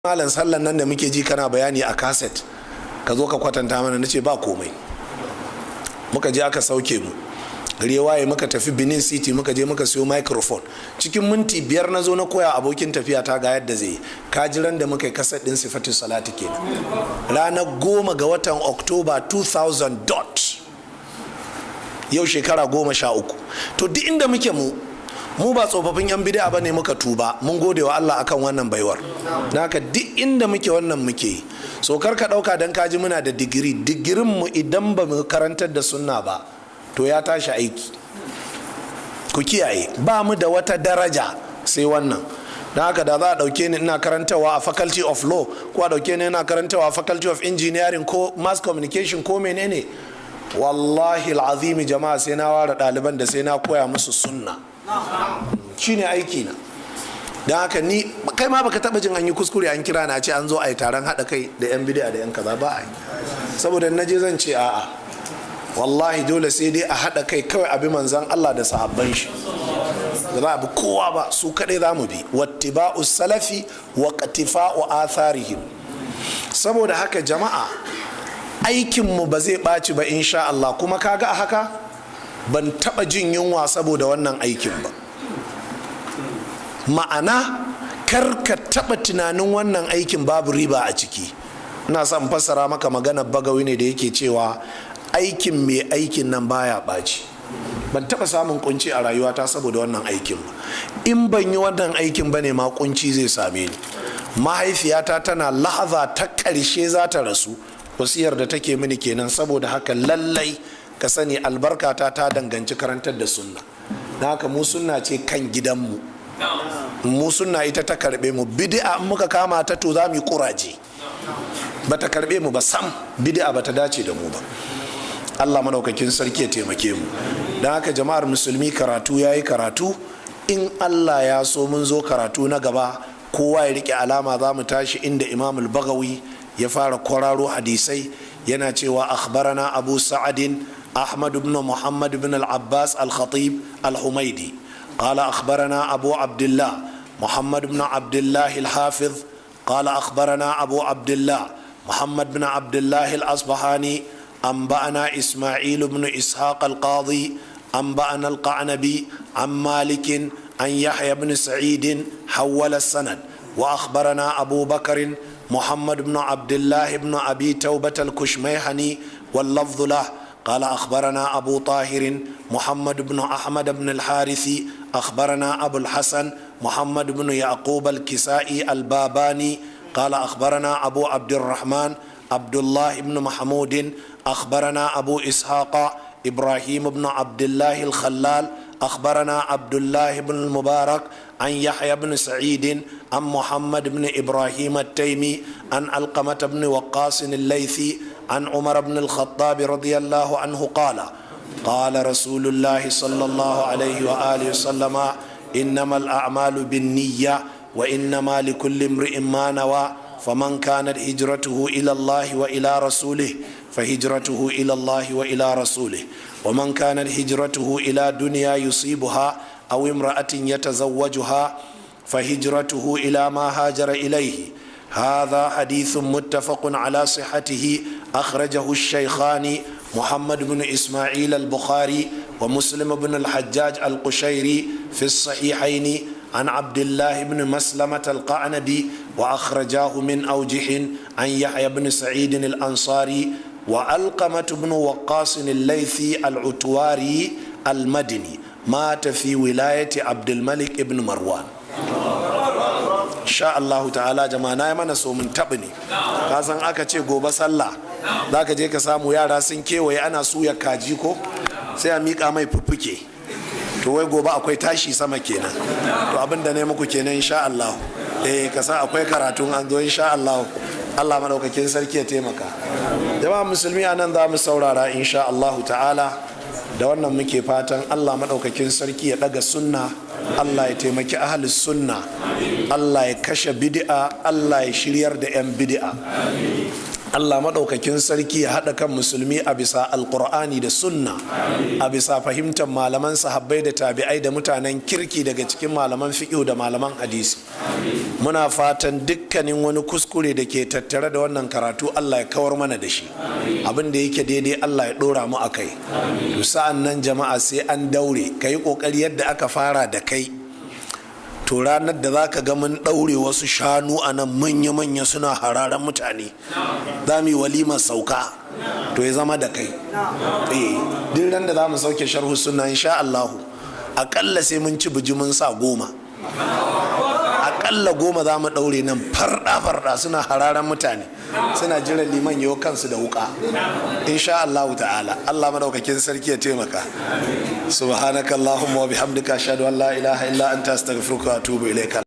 Malam, sallan nan da muke ji kana bayani a kaset, ka zo ka kwatanta mana. Na ce ba komai. Muka je aka sauke mu. Gari waye, muka tafi Benin City, muka je muka siyo microphone. Cikin minti 5 na zo na koya abokin tafiya ta ga yadda zai yi. Kajiran da muka yi kaset din sifatu salati kenan, ranar 10 ga watan Oktoba 2000 dot. Yau shekara 13. To, duk inda muke, mu ba tsofaffin yan bid'a ba ne muka tuba. Mun gode wa Allah akan wannan baiwar. Haka duk inda muke, wannan muke yi. So kar ka dauka dan kaji muna da digiri, digirin mu idan ba mu karantar da sunna ba, to ya tashi aiki. Ku kiyaye, ba mu da wata daraja sai wannan. Don haka da za a dauke ni ina karantawa a Faculty of Law, ko a dauke ni ina karantawa a Faculty of Engineering ko Mass Communication ko menene, wallahi al'azimi jama'a, sai na ware ɗaliban da sai na koya musu sunna. Shine aiki na. Don haka ni kai ma baka taba jin an yi kuskure an kira na ce an zo a yi taron haɗa kai da yan bidiya da yan kaza ba. A yi saboda na je zan ce a'a, wallahi dole sai dai a haɗa kai kawai abi manzan Allah da sahabban shi. Ba za a bi kowa ba, su kaɗai za mu bi. Wattiba'u salafi wa qatifa'u atharihim. Saboda haka jama'a, aikinmu ba zai ɓaci ba insha Allah. Kuma kaga a haka ban taɓa jin yunwa saboda wannan aikin ba. Ma'ana, kar ka taɓa tunanin wannan aikin babu riba a ciki. Ina son fassara maka magana Bagawi ne da yake cewa aikin mai aikin nan baya ɓaci. Ban taɓa samun kunci a rayuwata saboda wannan aikin ba. In ban yi wannan aikin ba ne ma kunci zai same ni. Mahaifiyata tana lahaza ta ƙarshe za ta rasu, wasiyar da take mini kenan. Saboda haka lallai ka sani, albarkata ta danganci karantar da sunna. Na haka mu sunna ce kan gidanmu, mu sunna ita ta karbe mu. Bid'a in muka kama ta, to za mu yi kuraje. Ba ta karbe mu ba sam, bid'a ba ta dace da mu ba. Allah madaukakin sarki ya taimake mu. Don haka jama'ar musulmi, karatu ya yi karatu. In Allah ya so mun zo karatu na gaba, kowa ya rike alama, za mu tashi inda Imam Bagawi ya fara kwararo hadisai, yana cewa akhbarana Abu Sa'adin Ahmad ibn Muhammad ibn al-Abbas al-Khatib al-Humaidi قال أخبرنا أبو عبد الله محمد بن عبد الله الحافظ قال أخبرنا أبو عبد الله محمد بن عبد الله الأصبهاني أنبأنا إسماعيل بن إسحاق القاضي أنبأنا القعنبي عن مالك عن يحيى بن سعيد، حول السند. وأخبرنا أبو بكر محمد بن عبد الله بن أبي توبة الكشميهني، واللفظ له، قال أخبرنا أبو طاهر محمد بن أحمد بن الحارث أخبرنا أبو الحسن محمد بن يعقوب الكسائي الباباني قال أخبرنا أبو عبد الرحمن عبد الله بن محمود أخبرنا أبو إسحاق إبراهيم بن عبد الله الخلال أخبرنا عبد الله بن المبارك عن يحيى بن سعيد عن محمد بن إبراهيم التيمي عن علقمة بن وقاص الليثي عن عمر بن الخطاب رضي الله عنه قال: قال رسول الله صلى الله عليه وآله وسلم: إنما الأعمال بالنية وإنما لكل امرئ ما نوى، فمن كانت هجرته إلى الله وإلى رسوله فهجرته إلى الله وإلى رسوله، ومن كانت هجرته إلى دنيا يصيبها أو امرأة يتزوجها فهجرته إلى ما هاجر إليه. هذا حديث متفق على صحته، أخرجه الشيخان محمد بن إسماعيل البخاري ومسلم بن الحجاج القشيري في الصحيحين عن عبد الله بن مسلمة القعنبي، وأخرجاه من أوجه عن يحيى بن سعيد الأنصاري. وعلقمة بن وقاص الليثي العتواري المدني مات في ولاية عبد الملك بن مروان. Sha Allahu ta'ala jama'a, na yi mana so mun taɓa ne. Ka san aka ce gobe sallah, za ka je ka samu yara sun kewaye ana suya kaji, ko sai a miƙa mai fuffuke. To wai gobe akwai tashi sama kenan. To abin da ne muku kenan insha Allah. Eh, ka san akwai karatun an zo insha Allah. Allah madaukakin sarki ya taimaka. Jama'a musulmi, a nan za mu saurara insha Allahu ta'ala. Da wannan muke fatan Allah madaukakin sarki ya daga sunna, Allah ya taimaki ahlus sunna, Allah ya kashe bid'a, Allah ya shiryar da 'yan bid'a. Allah maɗaukakin sarki ya haɗa kan musulmi a bisa alƙur'ani da sunna, a bisa fahimtar malaman sahabbai da tabi'ai da mutanen kirki daga cikin malaman fiƙo da malaman hadisi. Muna fatan dukkanin wani kuskure da ke tattare da wannan karatu, Allah ya kawar mana da shi. Abin da yake daidai, Allah ya ɗora mu a kai. To, sa'an nan jama'a, sai an daure, ka yi ƙoƙari yadda aka fara da kai. To, ranar da za ka ga mun ɗaure wasu shanu a nan manya-manya suna hararen mutane, za mu yi walimar sauka, to ya zama da kai. Eh, duk ran da za mu sauke Sharhu Sunna, insha Allahu, akalla sai mun ci bijimin sa 10, akalla 10 za mu ɗaure nan farɗa-farɗa, suna hararen mutane, suna jiran liman yau kansu da wuka, insha Allahu ta'ala. Allah madaukakin sarki ya taimaka. Subhanakallahumma wa bihamdika, ashhadu an la ilaha illa anta, astaghfiruka wa atubu ilaika.